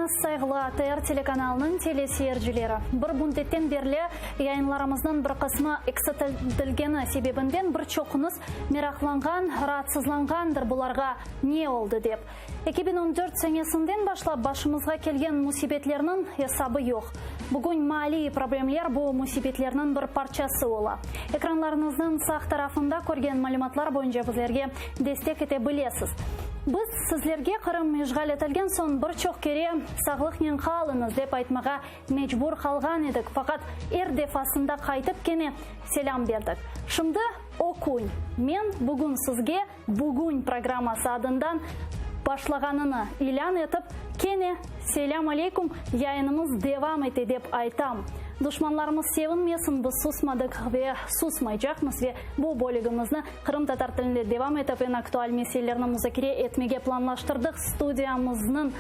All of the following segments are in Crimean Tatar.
Keliñiz, sayğılı ATR telekanalınıñ teleseyircileri! Bir müddetten berli yayınlarımıznıñ bir qısmı eksiltilgeni sebebinden bir çoquñız meraqlanğan, raatsızlanğandır bularğa ne oldı dep. 2014 senesinden başlap başımızğa kelgen müsibetlerniñ esabı yoq. Bugün maliy problemler bu müsibetlerniñ bir parçası ola. Ekranlarıñıznıñ sağ tarafında körgen malümatlar boyunca bizlerge destek ete bilesiz. Biz sizlerge Qırım işğal etilgen soñ bir çoq kere sağlıqnen qalıñız dep aytmağa mecbur qalğan edik, faqat er defasında qaytıp kene selâm berdik. Şimdi o kün. Men bugün sizge Bugün programması adından başlağanını ilân etip, kene Selâm aleyküm, yayınımız devam ete dep aytam. Duşmanlarımız sevinmesin, biz susmadıq ve susmaycaqmız ve bu bölügimizni qırımtatar tilinde devam etip, eñ aktual meselelerni muzakere etmege planlaştırdıq. Studiyamıznıñ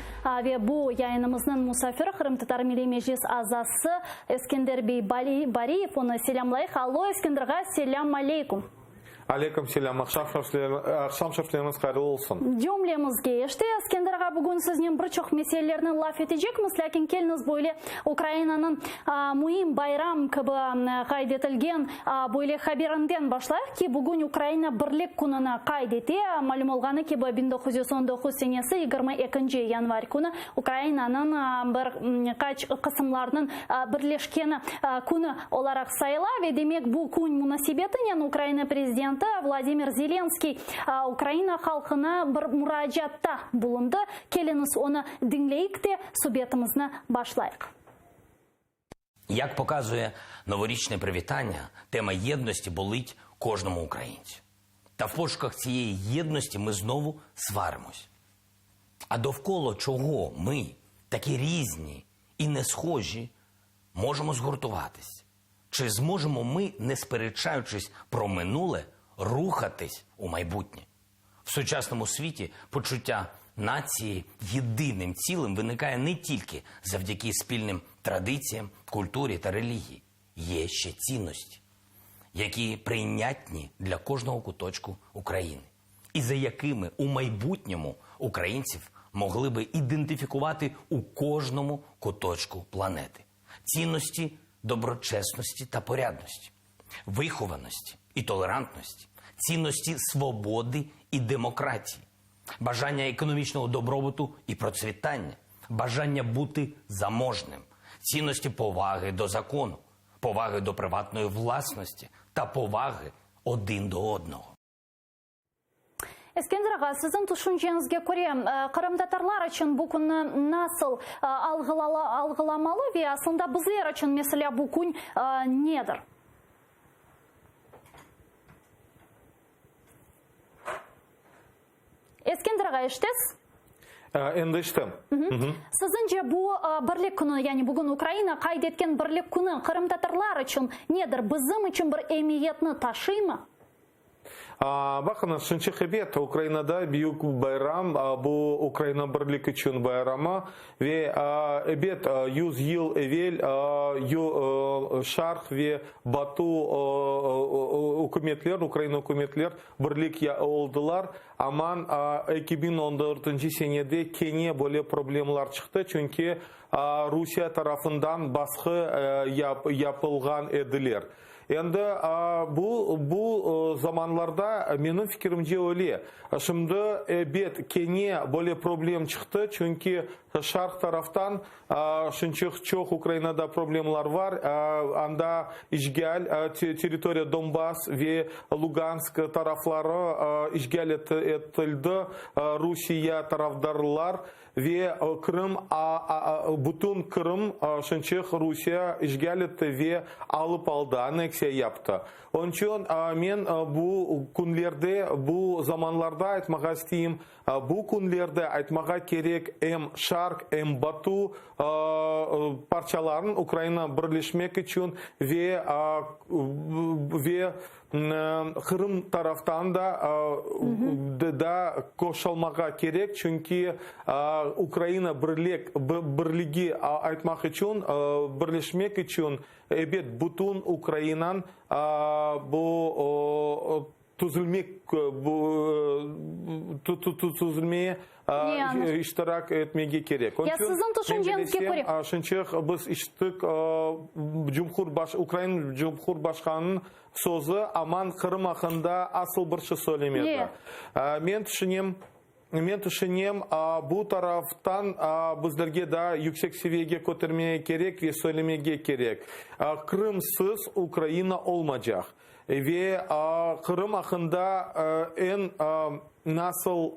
ve bu yayınımıznıñ musafiri Qırımtatar Milliy Meclis azası Eskender bey Bariyev, onı selâmlayıq. Allo, Eskender ağa, selâm aleyküm. Aleyküm selâm, aqşam şerifleriñiz hayırlı olsun. Cümlemizge. İşte, Eskender ağa, bugün siznen bir çoq meselelerni laf etecekmiz, lâkin keliñiz böyle Ukrainanıñ müim bayram kibi qayd etilgen böyle haberinden başlayıq ki, bugün Ukraina Birlik kününi qayd ete. Malüm olğanı kibi, 1919 senesi 22 yanvar künü Ukrainanıñ bir qaç qısımlarınıñ birleşkeni künü olaraq sayıla ve demek bu kün munasebetinen Ukraina prezidenti Vladimir Zelenskiy Ukraina halqına bir muracaatta bulundı. Keliñiz onı diñleyik de subetimizni başlayıq. Як показує новорічне привітання, тема єдності болить кожному українцю. Та в пошуках цієї єдності ми знову сваримось. А довкола чого ми, такі різні і не схожі, можемо згуртуватись? Чи зможемо ми, не сперечаючись про минуле, рухатись у майбутнє? В сучасному світі почуття нації єдиним цілим виникає не тільки завдяки спільним традиціям, культурі та релігії. Є ще цінності, які прийнятні для кожного куточку України, і за якими у майбутньому українців могли би ідентифікувати у кожному куточку планети. Цінності доброчесності та порядності, вихованості і толерантності, цінності свободи і демократії, бажання економічного добробуту і процвітання, бажання бути заможним, цінності поваги до закону, поваги до приватної власності та поваги один до одного. Eskender ağa, siziñ tüşünceñizge köre, qırımtatarlar içün bu künni nasıl alğılamalı ve aslında bizler içün, meselâ, bu kün nedir? Eskender ağa, eşitesiz? Endi eşitem. Siziñce bu Birlik künü, yani bugün Ukraina qayd etken Birlik künü qırımtatarlar içün nedir? Bizim içün bir emiyetni taşıymı? Baqıñız, şunçıq ebet, Ukrainada büyük bayram, bu Ukraina birlik içün bayramı ve ebet, 100 yıl evel Şarq ve Batı ükümetler, Ukraina ükümetler birlik oldılar, aman 2014-nci senede kene böyle problemler çıqtı, çünki Rusiye tarafından basqı yapılğan ediler. Endi bu, bu zamanlarda, menim fikirimce öyle. Şimdi, ebet, kene böyle problem çıqtı, çünki şarq taraftan şunçıq çoq Ukrainada problemler var, anda işğal, territoriya Donbass ve Lugansk tarafları işğal etildi, Rusiye tarafdarlar. Ve Qırım, bütün Qırım şınçıq Rusiye işğal etti ve alıp aldı, anneksiya yaptı. Onıñ içün men bu künlerde, bu zamanlarda aytmağa isteyim, bu künlerde aytmağa kerek em Şarq, em Batı parçaların Ukraina birleşmek içün ve ve Qırım taraftan da da qoşulmağa kerek, çünki Ukraina birlik birligi aytmaq içün, birleşmek içün, ebet, bütün Ukrainan bu. Tüzülmek tüzülmeye iştirak etmege kerek. Ya siziñ tüşünceñizge köre. Şınçıq biz işittik Cumhurbaş Ukraina Cumhurbaşqanınıñ sözü, aman Qırım aqqında asıl bir şey söylemedi. Men tüşünem, Men tüşünem, bu taraftan bizlerge daa yüksek seviyege kötermege kerek ve söylemege kerek, Qırımsız Ukraina olmacaq. Ve Qırım aqqında eñ nasıl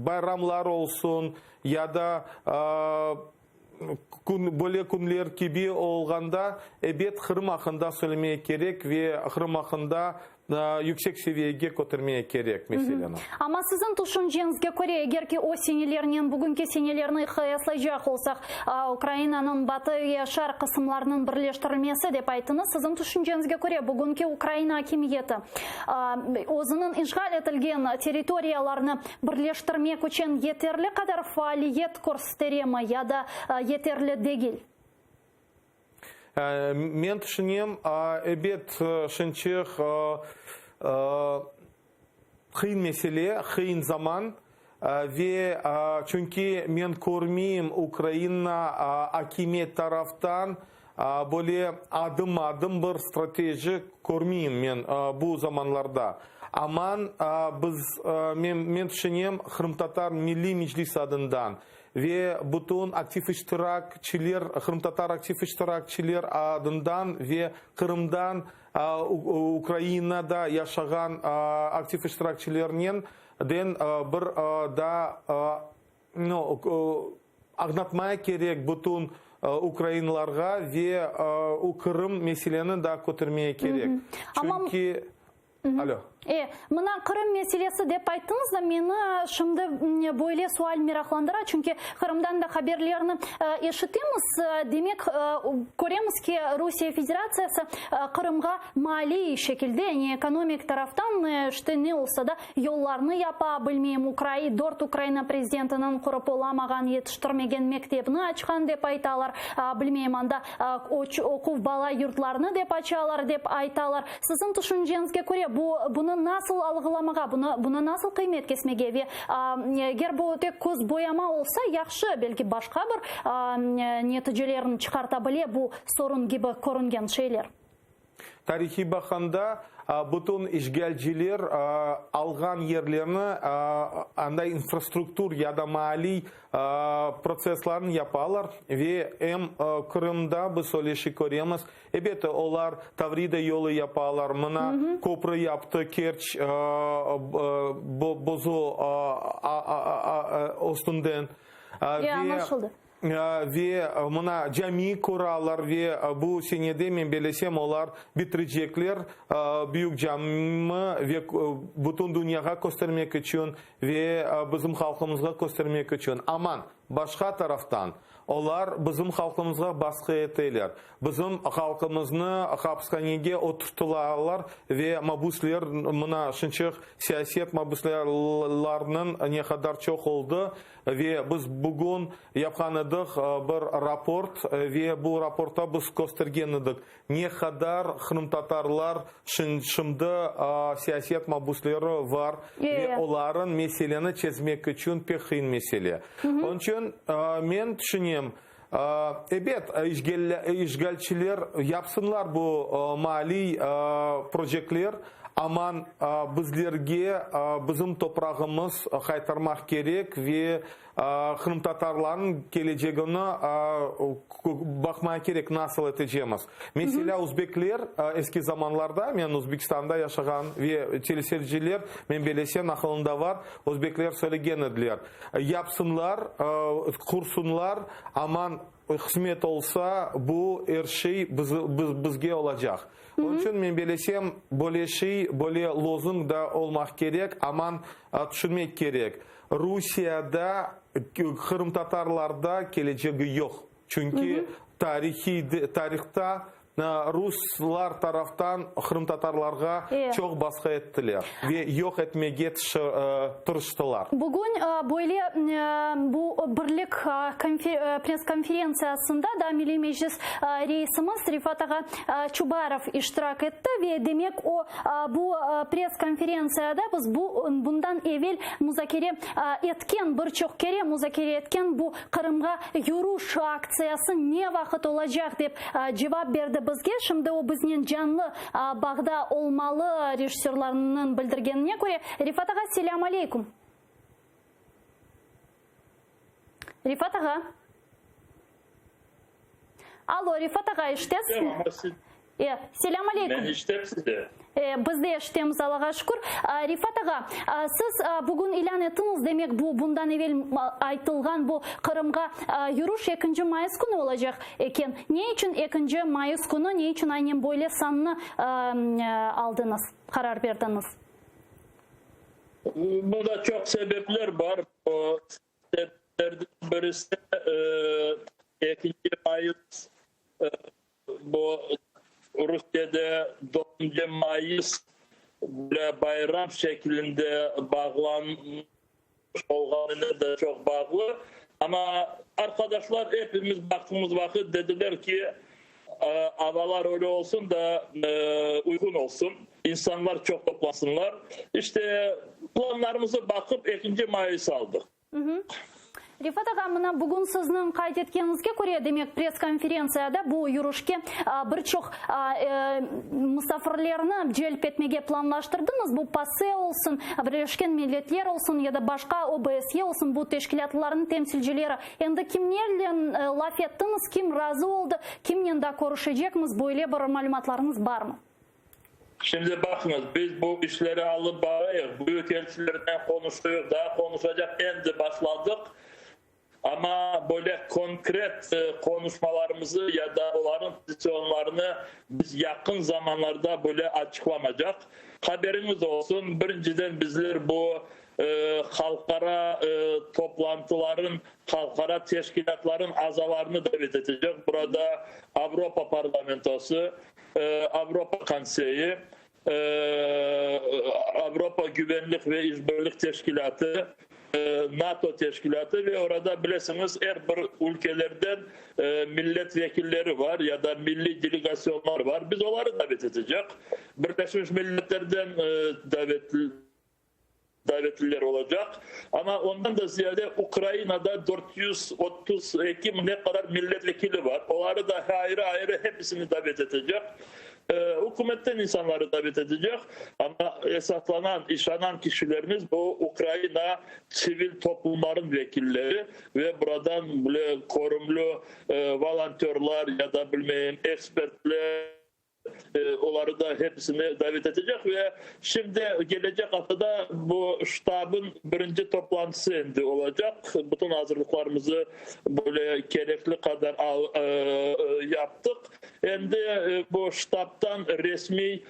bayramlar olsun ya da böyle künler kibi olğanda, ebet, Qırım aqqında söylemege kerek ve Qırım aqqında yüksek seviyege kötermege kerek meseleni. Amma siziñ tüşünceñizge köre, eger ki o senelernen bugünki senelerni qıyaslaycaq olsaq, Ukrainanıñ batı ve şarq qısımlarınıñ birleştirilmesi dep ayttıñız, siziñ tüşünceñizge köre, bugünki Ukraina akimiyeti özüniñ işğal etilgen territoriyalarını birleştirmek içün yeterli qadar faaliyet körsteremi ya da yeterli degil? Men tüşünem, ebet, şınçıq qıyın mesele, qıyın zaman ve çünki men körmeyim Ukraina akimiyet taraftan böyle adım-adım bir strateji körmeyim men bu zamanlarda. Aman biz, men tüşünem, Qırımtatar Milliy Meclis adından Ve bütün aktiv iştirakçiler, qırımtatar aktiv iştirakçiler adından ve Qırımdan Ukrainada yaşağan aktiv iştirakçilernen den bir daa añlatmaya kerek bütün ukrainlarğa ve Qırım meseleni daa kötermeye kerek. Çünki Alo. E, mına Qırım meselesi dep ayttıñız da, meni şimdi böyle sual meraqlandıra, çünki Qırımdan da haberlerni eşitemiz, demek, köremiz ki, Rusiye Federatsiyası Qırımğa maliy şekilde, yani ekonomik taraftan, işte, ne olsa da, yollarnı yapa, bilmeyim, Ukrai, dört Ukraina prezidentiniñ qurıp olamağan, yetiştirmegen mektebini açqan, dep aytalar, bilmeyim, anda oquv bala yurtlarını dep açalar, dep aytalar. Siziñ tüşünceñizge köre, bu, bunı nasıl alğılamağa, bunı, buna nasıl qıymet kesmege ve, eger bu tek köz boyama olsa, yahşı, belki başqa bir neticelerini çıqarta bile bu sorun kibi körüngen şeyler? Tarihiy baqqanda, bütün işğalciler alğan yerlerni anda infrastruktur ya da maaliy protsesslarnı yapalar ve em Qırımda biz öyle şey köremiz, Ebet, olar Tavrida yolu yapalar, mına, köprü yaptı Kerç bozu üstünden. Ya, añlaşıldı. Ve mına, cami quralar ve bu senede, men belesem, olar bitirecekler büyük cami ve bütün dünyağa köstermek içün ve bizim halqımızğa köstermek içün. Aman, başqa taraftan, Olar bizim halqımızğa basqı eteler, bizim halqımıznı hapishanege oturtılalar ve mabüsler, mına şınçıq siyaset mabüslerniñ ne qadar çoq oldı ve biz bugün yapqan edik bir raport ve bu raportta biz köstergen edik ne qadar qırımtatarlar şimdi siyaset mabüsleri var ve olarıñ meseleni çezmek içün pek qıyın mesele. Onıñ içün men tüşünem, ebet, işğalciler yapsınlar bu maliy projektler, aman bizlerge bizim toprağımız qaytarmaq kerek ve Qırımtatarlarnıñ kelecegini baqmaya kerek, nasıl etecemiz. Meselâ, özbekler eski zamanlarda, men Özbekistanda yaşağan ve teleseyirciler, men belesem, aqılında bar, özbekler söylegen ediler, yapsınlar, qursunlar, aman qısmet olsa, bu er şey bizge olacaq. Onıñ içün, men belesem, böyle şey, böyle lozung da olmaq kerek, aman tüşünmek kerek. Rusiyada qırımtatarlarda kelecegi yoq, çünki tarihiy tarihta. Ruslar taraftan qırımtatarlarğa çoq basqı ettiler ve yoq etmege tırıştılar. Bugün böyle bu birlik press-konferentsiyasında da Milliy Meclis reisimiz Refat ağa Çubarov iştirak etti ve demek o bu press-konferentsiyada biz bu bundan evel muzakere etken, bir çoq kere muzakere etken bu Qırımğa yürüş aktsiyası ne vaqıt olacaq dep cevap berdi bizge. Şimdi o biznen canlı bağda olmalı, rejissörlarnıñ bildirgenine köre. Refat ağa, selâm aleyküm. Refat ağa. Allo, Refat ağa, eşitesizmi? E, selâm aleyküm. Men eşitem sizi. E, biz de eşitemiz, Allağa şükür. Refat ağa, siz bugün ilân ettiñiz, demek, bu bundan evel aytılğan bu Qırımğa yürüş ekinci mayıs künü olacaq eken. Ne içün ekinci mayıs künü, ne içün aynen böyle sannı aldıñız, qarar berdiñiz? Bunda çoq sebepler bar. O sebeplerden birisi, ekinci mayıs Bu Rusiyede dördünci mayıs böyle bayram şeklinde bağlanmış olğanına da çoq bağlı. Amma arqadaşlar epimiz baqtığımız vaqıt dediler ki, avalar öyle olsun da, uyğun olsun, insanlar çoq toplansınlar. İşte, planlarımızı baqıp, ekinci mayıs aldıq. Refat ağa, mına bugün sizniñ qayd etkeniñizge köre, demek, press-konferentsiyada bu yürüşke bir çoq musafirlerni celp etmege planlaştırdıñız, bu PASE olsun, Birleşken Milletler olsun ya da başqa OBSE olsun, bu teşkilâtlarnıñ temsilcileri. Endi kimlerle laf ettiñiz, kim razı oldı, kimnen daa körüşecekmiz, böyle bir malümatlarıñız barmı? Şimdi baqıñız, biz bu işleri alıp barayıq, büyükelçilernen qonuşuyıq, daa qonuşacaq endi başladıq, amma böyle konkret qonuşmalarımızı ya da olarnıñ pozisyonlarını biz yaqın zamanlarda böyle açıqlamacaq. Haberiñiz olsun, birinciden bizler bu halqara toplantıların, halqara teşkilâtların azalarını davet etecek, burada Avropa parlamentosı, Avropa Konseyi, Avropa Güvenlik ve İşbirlik Teşkilâtı, NATO teşkilâtı ve orada, bilesiñiz, er bir ülkelerden millet vekilleri var ya da milliy delegasyonlar var. Biz oları davet etecek. Birleşmiş Milletlerden davet davetliler olacaq. Amma ondan da ziyade Ukrainada 432 mi ne qadar millet vekili bar, oları da ayrı-ayrı hepisini davet etecek. Ükümetten insanları davet etecek. Amma esaslanan, işanan kişilerimiz bu Ukraina sivil toplumların vekilleri ve buradan bile körümli volontörlar ya da bilmeyim ekspertler, Oları da hepisini davet etecek ve şimdi gelecek aftada bu ştabın birinci toplantısı endi olacaq. Bütün azırlıqlarımızı böyle kerekli qadar yaptıq. Endi bu ştabdan resmiy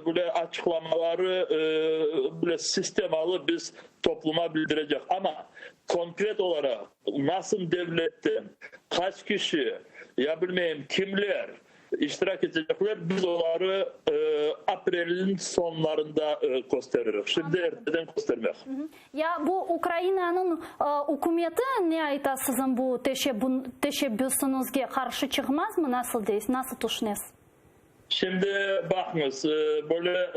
böyle açıqlamaları böyle sistemalı biz topluma bildirecek. Amma konkret olaraq nasıl devletten, qaç kişi, ya bilmeyim kimler İştirak etecekler, biz oları aprelniñ soñlarında kösteririz, şimdi erteden köstermez. Ya bu Ukrainanıñ ükümeti ne ayta siziñ bu teşebbüsiñizge, qarşı çıqmazmı, nasıl deysiz, nasıl tüşünesiz? Şimdi baqıñız, böyle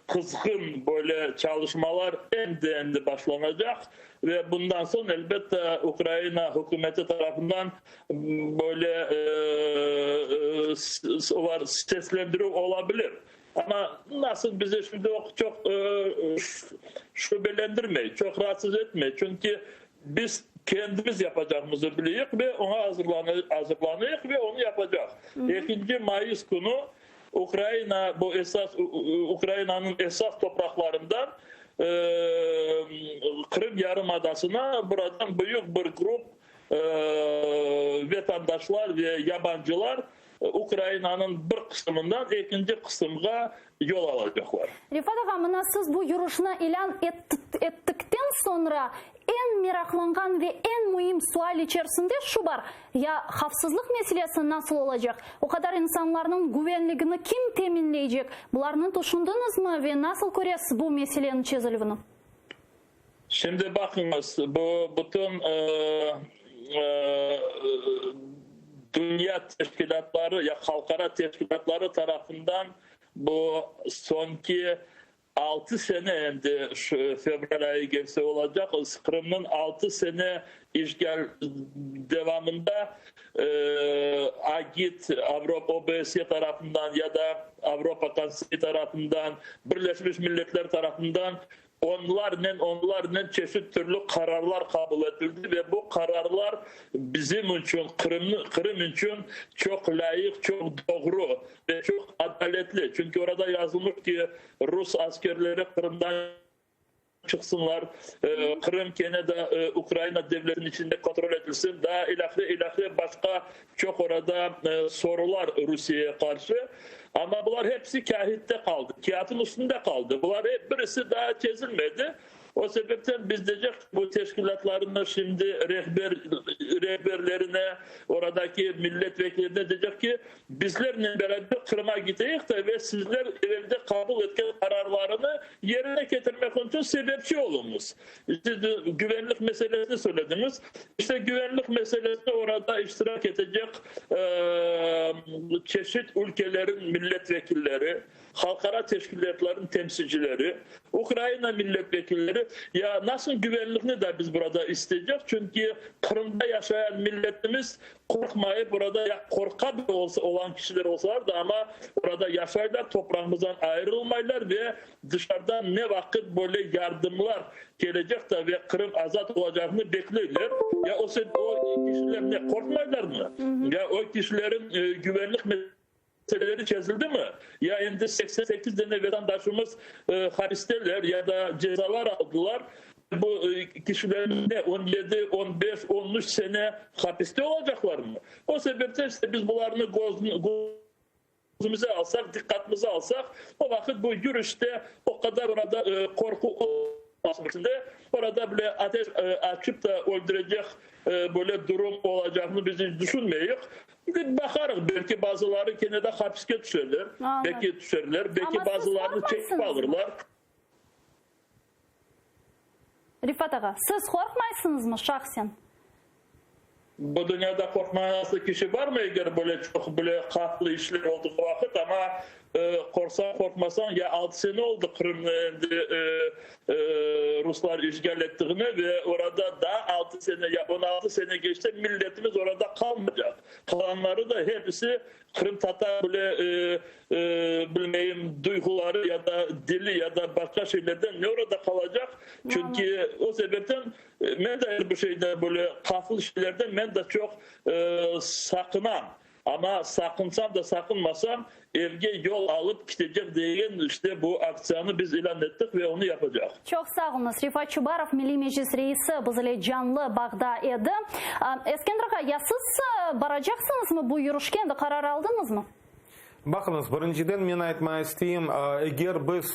qızğın böyle çalışmalar endi-endi başlanacaq ve bundan soñ, elbette, Ukraina hükümeti tarafından böyle olar seslendirüv ola bilir. Amma nasıl bizi şimdi o çoq şübelendirmey, çoq raatsız etmey, çünki biz kendimiz yapacağımızı bileyik ve oña azırlanayıq ve onı yapacaq. Ekinci mayıs künü Ukraina bu esas Ukrainanıñ esas topraqlarından Qırım yarımadasına buradan büyük bir grup Vatandaşlar ve yabancılar Ukrainanıñ bir qısımından ekinci qısımğa yol alacaqlar. Refat ağa, mına siz bu yürüşni ilân ettikten soñra eñ. eñ meraqlanğan ve eñ müim sual içerisinde şu bar, ya havfsızlıq meselesi nasıl olacaq, o qadar insanlarnıñ güvenligini kim teminleycek? Bularnı tüşündiñizmi ve nasıl köresiz bu meseleniñ çezilüvini? Şimdi baqıñız, bu bütün dünya teşkilâtları ya halqara teşkilâtları tarafından bu soñki altı sene endi şu fevral ayı kelse olacaq, Qırımnıñ altı sene işğal devamında AGİT, Avropa, OBSE tarafından ya da Avropa Konseyi tarafından, Birleşmiş Milletler tarafından Onlarnen, onlarnen çeşit türlü qararlar qabul etildi ve bu qararlar bizim içün, Qırımnı, Qırım içün çoq lâyıq, çoq doğru ve çoq adaletli. Çünki orada yazılmış ki, rus askerleri Qırımdan çıqsınlar, Qırım kene de Ukraina devletiniñ içinde kontrol etilsin, daa ilâhre, ilâhre başqa çoq orada sorular Rusiyeye qarşı. Amma bular hepsi kâğıtta qaldı, kâğıtın üstünde qaldı. Bular hep birisi daa çezilmedi. O sebepten biz deycek ki, bu teşkilâtlarnı şimdi rehber, rehberlerine, oradaki millet vekillerine deycek ki, bizlernen beraber Qırıma gideyik de ve sizler evelde qabul etken qararlarını yerine ketirmek içün sebepçi oluñız. Siz güvenlik meselesini söylediñiz. İşte güvenlik meselesinde orada iştirak etecek çeşit ülkelerin milletvekilleri, halqara teşkilâtlarnıñ temsilcileri, Ukraina milletvekilleri. Ya nasıl güvenlikni de biz burada isteycek, çünki Qırımda yaşayan milletimiz Qorqmayıp, burada ya qorqa bile olsa, olan kişiler olsalar da, amma orada yaşaylar, toprağımızdan ayırılmaylar ve dışarıdan ne vaqıt böyle yardımlar kelecek de ve Qırım azat olacağını bekleyler. Ya o o kişiler ne, qorqmaylarmı? Ya o kişilerin güvenlik meseleleri çezildimi? Ya endi 88 dane vatandaşımız hapisteler ya da cezalar aldılar. Bu kişiler ne, 17, 15, 13 sene hapiste olacaqlarmı? O sebepten işte biz bularnı közümüze alsaq, diqqatımıza alsaq, o vaqıt bu yürüşte o qadar orada qorqu olmasın. Orada bile ateş açıp da öldürecek böyle durum olacağını biz hiç düşünmeyik. Baqarıq, belki bazıları kene de hapiske tüşerler, belki tüşerler, belki bazılarını çekip alırlar. Refat ağa, siz qorqmaysıñızmı şahsen? Bu dünyada qorqmağan kişi barmı, eger böyle çoq böyle havflı işler olduğu vaqıt, amma qorqsañ, qorqmasañ, ya altı sene oldı Qırımnı endi ruslar işğal ettiğine ve orada daa altı sene ya 16 sene keçse milletimiz orada qalmaycaq. Qalanları da hepisi Qırımtatar bile bilmeyim duyğuları ya da dili ya da başqa şeylerden ne orada qalacaq? Çünki o sebepten men de bu şeyden böyle qafıl şeylerden men de çoq saqınam. Amma saqınsam da saqınmasam evge yol alıp kitecek degen işte bu aktsiyanı biz ilân ettik ve onı yapacaq. Çoq sağ oluñız. Refat Çubarov, Milliy Meclis reisi biz ile canlı bağda edi. Eskender ağa, ya siz baracaqsıñızmı bu yürüşke, endi qarar aldıñızmı? Baqıñız, birinciden men aytmağa isteyim, eger biz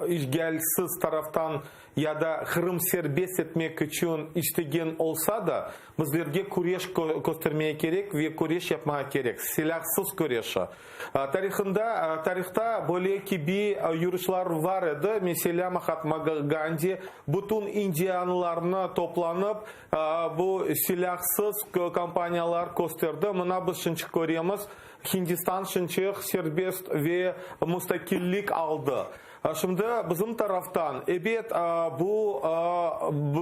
işğalsiz taraftan ya da Qırım serbest etmek içün istegen olsa da, bizlerge küreş köstermege kerek ve küreş yapmağa kerek, silâhsız küreşi. Tarihında, tarihta böyle kibi yürüşler var edi, meselâ, Mahatma Gandi bütün indianlarnı toplanıp, bu silâhsız kampaniyalar kösterdi. Mına biz şimdiki köremiz, Hindistan şimdiki serbest ve mustaqillik aldı. Şimdi bizim taraftan, ebet, bu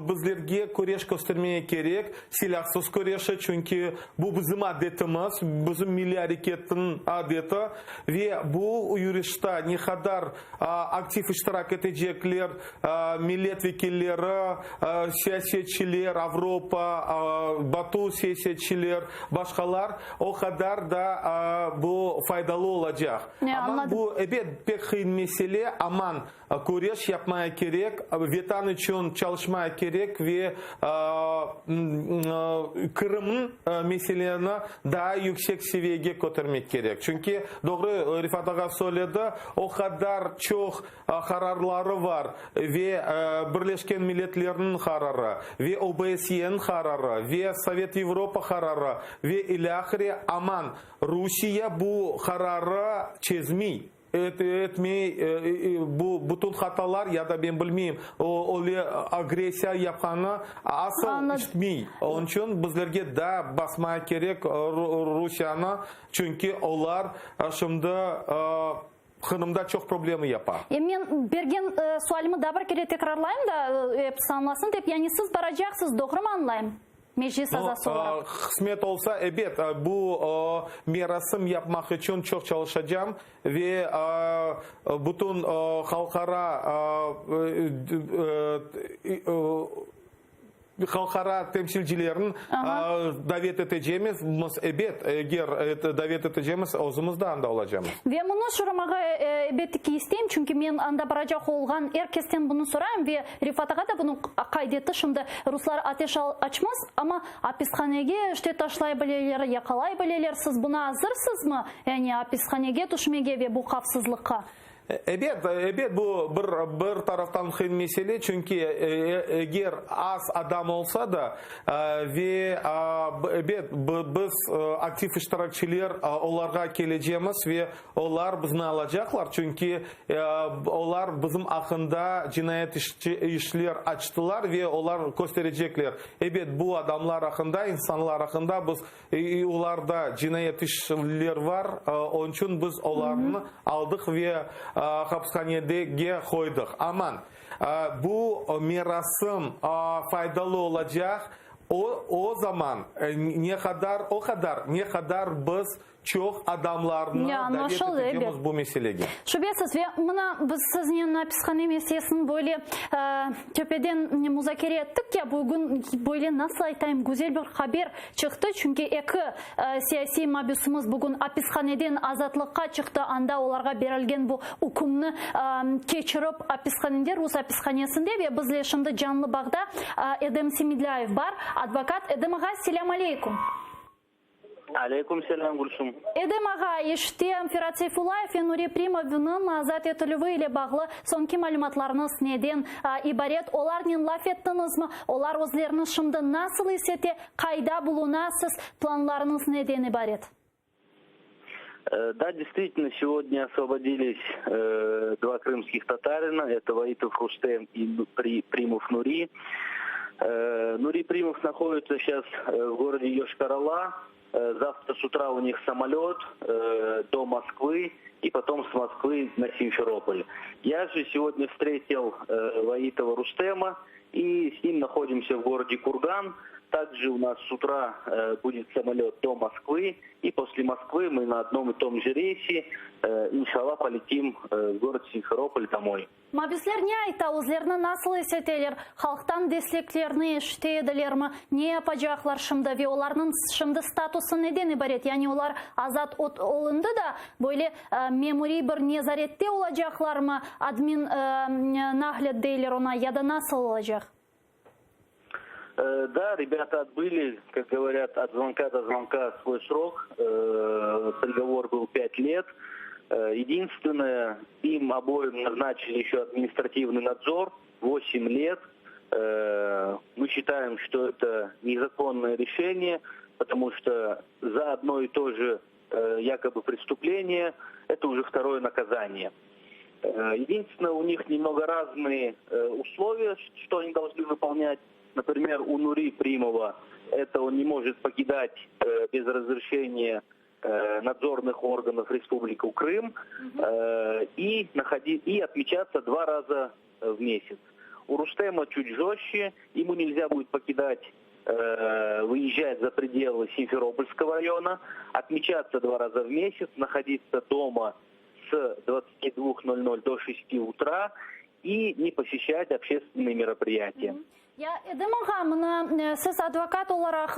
bizlerge küreş köstermege kerek, silâsız küreşi, çünki bu bizim adetimiz, bizim milliy areketniñ adeti ve bu yürüşte ne qadar aktiv iştirak etecekler millet vekilleri, siyasetçiler, Avropa, Batı siyasetçiler, başqalar, o qadar da bu faydalı olacaq. Amma bu, ebet, pek qıyın mesele, amma. Aman küreş yapmaya kerek, Vetan içün çalışmaya kerek ve Qırımnıñ meseleni daa yüksek seviyege kötermek kerek. Çünki, doğru Refat ağa söyledi, o qadar çoq qararları bar, ve Birleşken Milletlerniñ qararı, ve OBSYeniñ qararı, ve Sovet Avropa qararı ve ilâhre, aman Rusiye bu qararı çezmey. Etmey, bu bütün hatalar ya da men bilmeyim, öyle agressiya yapqanı asıl işitmey. Onıñ içün bizlerge daa basmaya kerek Rusiyanı, çünki olar şimdi Qırımda çoq problema yapa. Men bergen sualimi daa bir kere tekrarlayım da, episi añlasın dep, yani siz baracaqsız, doğrumı añlayım? Meclis azası olaraq. Qısmet olsa, ebet, bu merasim yapmaq içün çoq çalışacam ve bütün halqara halqara temsilcilerin davet etecemiz, ebet, eger davet etecemiz, özümiz de anda olacamız. Ve munı soramağa elbette ki isteyim, çünki men anda baracaq olğan er kesten bunı sorayım ve Refat ağa da bunı qayd etti, şimdi ruslar ateş açmaz, amma apishanege işte taşlay bileler, yaqalay bileler, siz buna azırsızmı, yani apishanege tüşmege ve bu havfsızlıqqa? Ebet, ebet, bu bir, bir taraftan qıyın mesele, çünki eger az adam olsa da, ve ebet, biz aktiv iştirakçiler olarğa kelecemiz ve olar bizni alacaqlar, çünki olar bizim aqqında cinayet işler açtılar ve olar kösterecekler, ebet, bu adamlar aqqında, insanlar aqqında biz Olarda cinayet işler bar, onıñ içün biz olarnı aldıq ve hapishanege qoydıq. Aman, bu merasim faydalı olacaq, o, o zaman ne qadar, o qadar, ne qadar biz çoq adamlarnı davet etecemiz bu meselege. Şübesiz, ve mına biz siznen apishane meselesini böyle töpeden muzakere ettik ya, bugün böyle, nasıl aytayım, güzel bir haber çıqtı, çünki eki siyasiy mabüsimiz bugün apishaneden azatlıqqa çıqtı, anda olarğa berilgen bu ükümni keçirip apishanede, rus apishanesinde, ve bizle şimdi canlı bağda Edem Semedlâyev bar, advokat. Edem ağa, selâm aleyküm. Aleyküm selâm, Gülsüm. Edem ağa, işte, Ferat Seyfullayev ve Nuri Primovnıñ azat etilüvi ile bağlı soñki malümatlarıñız neden ibaret? Olarnen laf ettiñizmi? Olar özlerini şimdi nasıl is ete? Qayda bulunasız? Planlarıñız neden ibaret? Да, действительно, сегодня освободились два крымских татарина, это Ваитов Рустем и Примов Нури. Нури Примов находится сейчас в городе Йошкар-Ола. Завтра с утра у них самолет до Москвы и потом с Москвы на Симферополь. Я же сегодня встретил Ваитова Рустема и с ним находимся в городе Курган. Также у нас с утра будет самолет до Москвы, и после Москвы мы на одном и том же рейсе, иншалла, полетим в город Симферополь домой. Mabüsler ne ayta, özlerini nasıl is eteler, halqtan desteklerini eşite edilermi, ne yapacaqlar şimdi ve olarnıñ şimdi statusı neden ibaret, yani olar azat olundı da, böyle memuriy bir nezarette olacaqlarmı, admin nahled deyler oña, ya da nasıl olacaq? Да, ребята отбыли, как говорят, от звонка до звонка свой срок. Приговор был 5 лет. Единственное, им обоим назначили еще административный надзор 8 лет. Мы считаем, что это незаконное решение, потому что за одно и то же якобы преступление это уже второе наказание. Единственное, у них немного разные условия, что они должны выполнять. Например, у Нури Примова это он не может покидать без разрешения надзорных органов Республики Крым и, находи, и отмечаться два раза в месяц. У Рустема чуть жестче, ему нельзя будет покидать, выезжать за пределы Симферопольского района, отмечаться два раза в месяц, находиться дома с 22.00 до 6 утра и не посещать общественные мероприятия. Ya, Edem ağa, mına siz advokat olaraq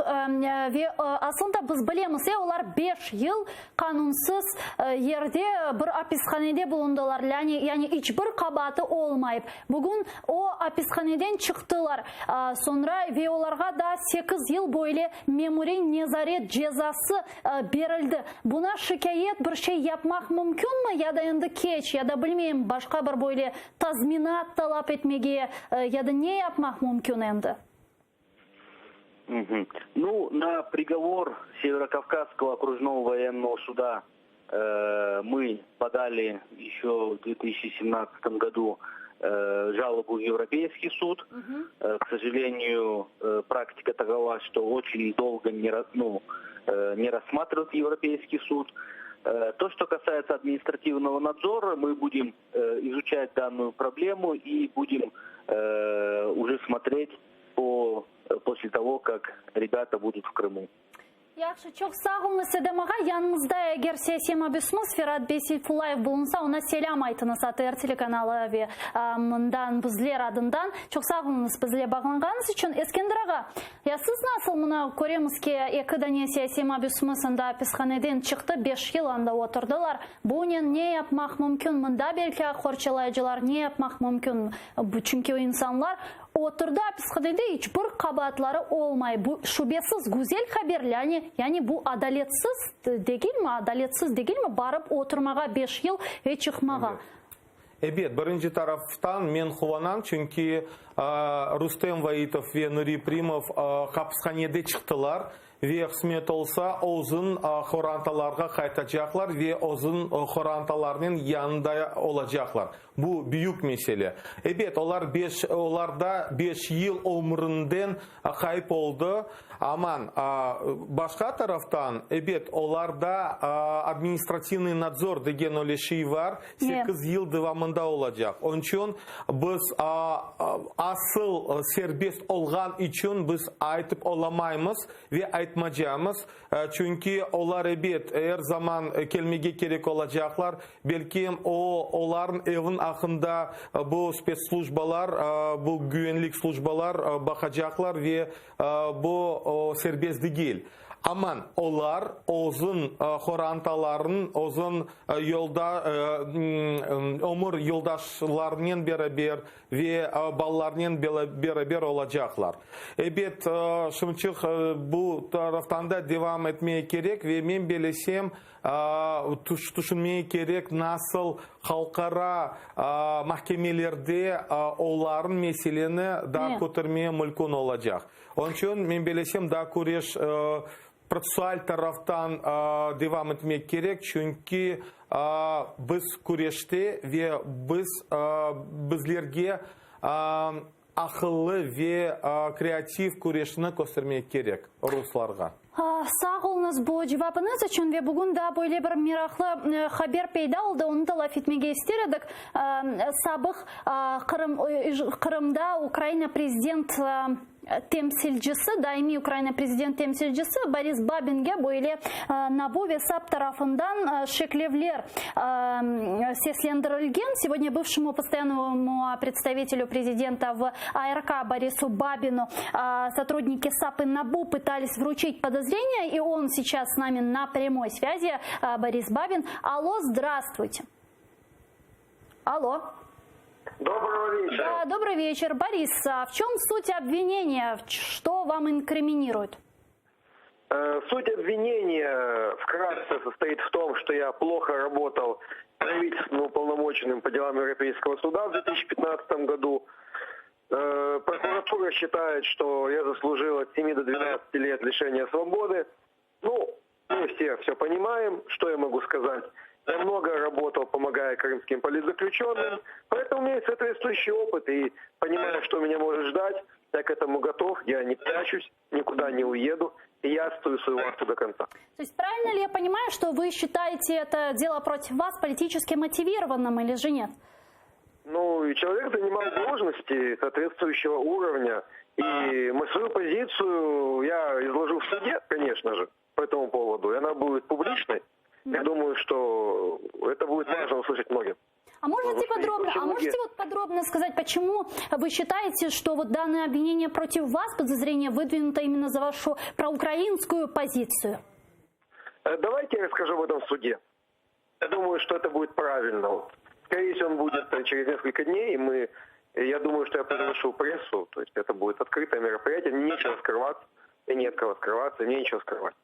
ve aslında biz bilemiz, olar beş yıl qanunsız yerde bir apishanede bulundılar, yani yani iç bir qabaatı olmayıp. Bugün o apishaneden çıqtılar soñra ve olarğa daa sekiz yıl böyle memuriy nezaret cezası berildi. Buna şikâyet bir şey yapmaq mümkünmi ya da endi keç, ya da bilmeyim, başqa bir böyle tazminat talap etmege ya da ne yapmaq mümkün endi? Ну, на приговор Северокавказского окружного военного суда мы подали еще в 2017 году жалобу в Европейский суд. К сожалению, практика такова, что очень долго не, ну, не рассматривает Европейский суд. То, что касается административного надзора, мы будем изучать данную проблему и будем уже смотреть после того, как ребята будут в Крыму. Yahşı, çoq sağ oluñız, Edem ağa. Yanıñızda eger siyasiy mabüsimiz Ferat bey Seyfullayev bulunsa, oña selâm aytıñız ATR telekanalı ve mından bizler adından. Çoq sağ oluñız bizle bağlanğanıñız içün. Eskender ağa, ya siz nasıl mına köremiz ki, eki dane siyasiy mabüsimiz anda apishaneden çıqtı, beş yıl anda oturdılar. Bunen ne yapmaq mümkün? Mında belki aq qorçalayıcılar ne yapmaq mümkün? Çünki o insanlar oturdı apishanede iç bir qabaatları olmay. Bu şübesiz güzel haber, yani, yani bu adaletsiz degilmi, adaletsiz degilmi barıp oturmağa beş yıl ve çıqmağa? Ebet, birinci taraftan men quvanam, çünki Rustem Vaitov ve Nuri Primov hapishanede çıqtılar ve qısmet olsa özün qorantalarğa qaytacaqlar ve özün qorantalarnen yanında olacaqlar. Bu büyük mesele. Ebet, olar beş, olarda beş yıl ömründen ğayıp oldı, aman, başqa taraftan, ebet, olarda administrativnıy nadzor degen öyle şey bar, sekiz yıl devamında olacaq. Onıñ içün biz asıl serbest olğan içün biz aytıp olamaymız ve aytmacamız, çünki olar, ebet, er zaman kelmege kerek olacaqlar, belki o, olarnıñ evin aqqında bu spetslujbalar, bu güvenlik slujbalar baqacaqlar ve bu serbest degil. Aman, olar özün qorantaların, özün yolda, ömür yoldaşlarınen beraber ve balalarnen beraber olacaqlar. Ebet, şimdiçik bu taraftan da devam etmege kerek ve men belesem, tüşünmege kerek, nasıl halqara mahkemelerde olarnıñ meseleni daa kötermege mülkün olacaq. Onıñ içün, men belesem, daa küreş protsessual taraftan devam etmek kerek, çünki biz küreşte ve biz bizlerge aqıllı ve kreativ küreşni köstermek kerek ruslarğa. Sağ oluñız bu cevabıñız içün ve bugün daa böyle bir meraqlı haber peyda oldı, onı da laf etmege ister edik. Sabıq Qırım, Qırımda Ukraina prezident temsilcisi, daimiy Ukraina prezident temsilcisi Boris Babinge böyle NABU ve SAP tarafından şeklevler seslendirilgen. Сегодня бывшему постоянному представителю президента в АРК Борису Бабину сотрудники САП и НАБУ пытались вручить подозрения, и он сейчас с нами на прямой связи, Борис Бабин. Алло, здравствуйте. Алло. Доброго вечера. Да, добрый вечер. Борис, а в чем суть обвинения? Что вам инкриминируют? Суть обвинения вкратце состоит в том, что я плохо работал правительственным уполномоченным по делам Европейского суда в 2015 году. Прокуратура считает, что я заслужил от 7 до 12 лет лишения свободы. Ну, мы все все понимаем, что я могу сказать. Я много работал, помогая крымским политзаключенным, поэтому у меня есть соответствующий опыт и понимаю, что меня может ждать. Я к этому готов, я не прячусь, никуда не уеду, и я отстою свою вахту до конца. То есть правильно ли я понимаю, что вы считаете это дело против вас политически мотивированным или же нет? Ну, и человек занимал должности соответствующего уровня, и мы свою позицию я изложу в суде, конечно же, по этому поводу, и она будет публичной. Я думаю, что это будет важно услышать многим. А можете подробно, а можете вот подробно сказать, почему вы считаете, что вот данное обвинение против вас, подозрение выдвинуто именно за вашу проукраинскую позицию? Э, давайте я расскажу об этом в суде. Я думаю, что это будет правильно. Скорее всего, он будет э, через несколько дней, и мы, я думаю, что я приглашу прессу, то есть это будет открытое мероприятие, мне нечего скрываться, мне нет кого скрываться, мне нечего скрывать.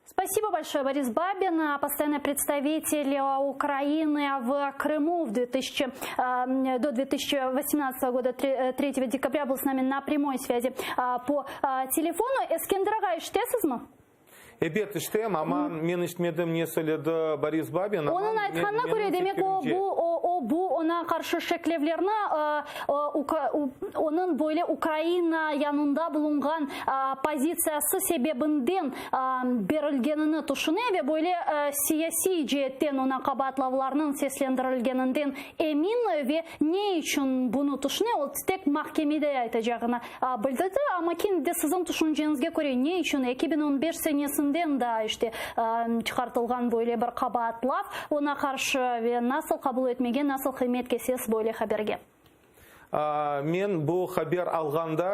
Спасибо большое, Борис Бабин, постоянный представитель Украины в Крыму в 2000, э, до 2018 года, 3 э, декабря, был с нами на прямой связи по телефону. Eskender ağa, eşitesizmi? Ebet, eşitem, amma men eşitmedim ne söyledi Boris Babin. Onıñ aytqanına köre, demek, o, bu, o, o, bu oña qarşı şeklevlerni, onıñ böyle Ukraina yanında bulunğan pozitsiyası sebebinden berilgenini tüşüne ve böyle siyasiy ceetten oña qabaatlavlarnıñ seslendirilgeninden emin ve ne içün bunı tüşüne, o tek mahkemede aytacağını Bildirdi, amma kene de siziñ tüşünceñizge köre, ne içün 2015 senesinden daa işte çıqartılğan böyle bir qabaatlav oña qarşı ve nasıl qabul etmege, nasıl qıymet kesesiz böyle haberge? Men bu haber alğanda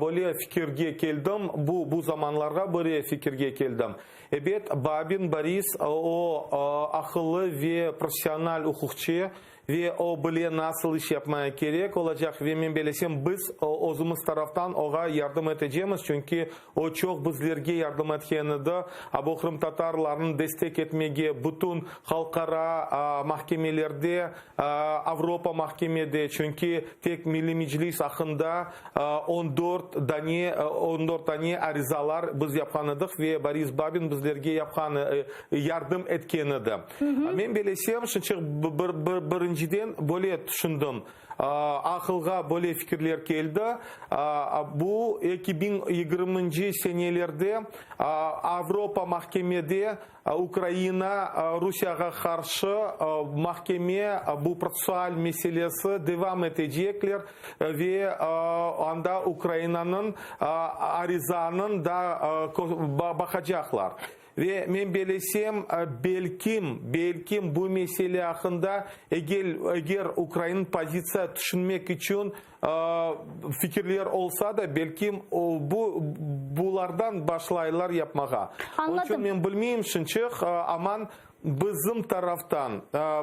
böyle fikirge keldim, bu bu zamanlarğa böyle fikirge keldim. Ebet, Babin Boris, o aqıllı ve professional uquqçı, Ve o bile nasıl iş yapmaya kerek olacaq, ve men belesem, biz özümiz taraftan oğa yardım etecemiz, çünki o çoq bizlerge yardım etken edi, a bu qırımtatarlarnı destek etmege bütün halqara mahkemelerde, Avropa mahkemede, çünki tek Milliy Meclis aqqında on dört dane, on dört dane arizalar biz yapqan edik ve Boris Babin bizlerge yapqan, yardım etken edi. Men belesem, şınçıq birinciden böyle tüşündim, aqılğa böyle fikirler keldi, bu 2020-nci senelerde Avropa mahkemede Ukraina Rusiyağa qarşı mahkeme bu protsessual meselesi devam etecekler ve anda Ukrainanıñ arizanıñ da baqacaqlar. Ve men belesem, belkim, belkim bu mesele aqqında eger ukrain pozitsiya tüşünmek içün fikirler olsa da, belkim bu bulardan başlaylar yapmağa. Onıñ içün men bilmeyim şınçıq, aman bizim taraftan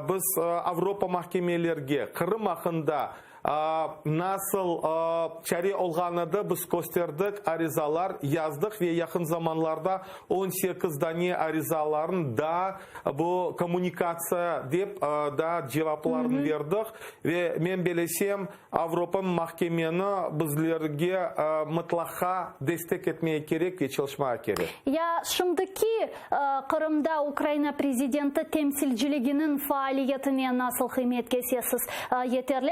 biz Avropa mahkemelerge Qırım aqqında Nasıl çare olğanı da biz kösterdik, arizalar yazdıq ve yaqın zamanlarda 18 dane arizaların daa bu kommunikatsiya dep daa cevaplarını berdik. Ve men belesem, Avropa mahkemeni bizlerge mıtlaqa destek etmege kerek ve çalışmağa kerek. Ya şimdiki Qırımda Ukraina prezidenti temsilciliginiñ faaliyetine nasıl qıymet kesesiz? Yeterli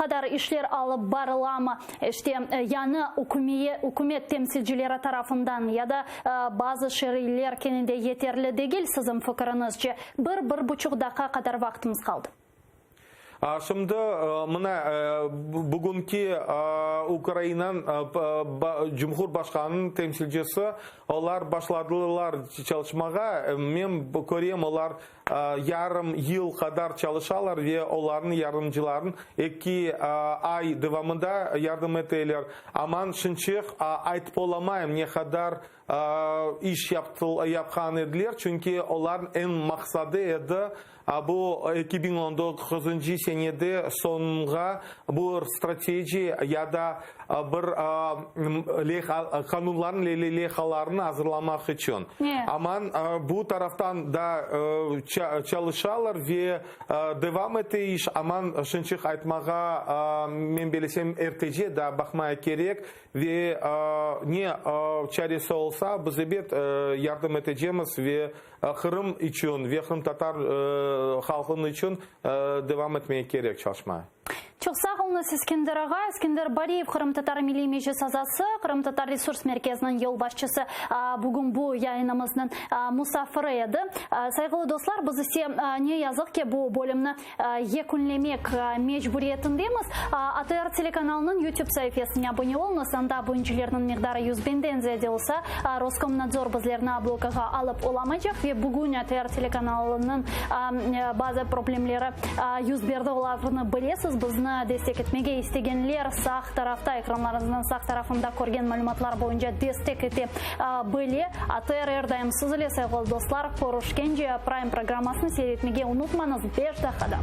qadar işler alıp barılamı? İşte, yañı ükümet temsilcileri tarafından ya da bazı şeriller kene de yeterli degil, siziñ fikiriñizce? Bir, bir buçuq daqqa qadar vaqtımız qaldı. Şimdi mına bugünki Ukrainanıñ Cumhurbaşqanınıñ temsilcisi, olar başladılar çalışmağa, men körem, olar yarım yıl qadar çalışalar ve olarnıñ yardımcıların eki ay devamında yardım eteler. Aman şınçıq aytıp olamayım, ne qadar iş yapqan ediler, çünki olarnıñ eñ maqsadı edi, bu 2019-ncı senede soñğa bir strateji ya da bir leyha, qanunlarnıñ leyhalarını azırlamaq içün. Aman bu taraftan da çalışalar ve devam ete iş, aman şınçıq aytmağa, men belesem, ertece daa baqmaya kerek. Ve ne çaresi olsa, biz ebet yardım etecemiz ve Qırım içün ve qırımtatar halqınıñ içün devam etmege kerek çalışmağa. Çoq sağ oluñ. oluñız, Eskender ağa. Eskender Bariyev, Qırımtatar Milliy Meclis azası, Qırımtatar Resurs Merkeziniñ yolbaşçısı, bugün bu yayınımıznıñ musafiri edi. Sayğılı dostlar, biz ise, ne yazıq ki, bu bölümni yekünlemek mecburiyetindemiz. ATR telekanalınıñ YouTube saifesine abone oluñız, anda abonencilerniñ miqdarı 100 binden ziyade olsa, Roskomnadzor bizlerni blokağa alıp olamaycaq ve bugün ATR telekanalınıñ bazı problemleri yüz berdi, olarnı bilesiz. Bizni destek etmege istegenler sağ tarafta, ekranlarıñıznıñ sağ tarafında körgen malümatlar boyunca destek ete bile. ATR er daim siz ile, sayğılı dostlar, körüşkence, Prime programmasını seyir etmege unutmañız, 5 daqqada.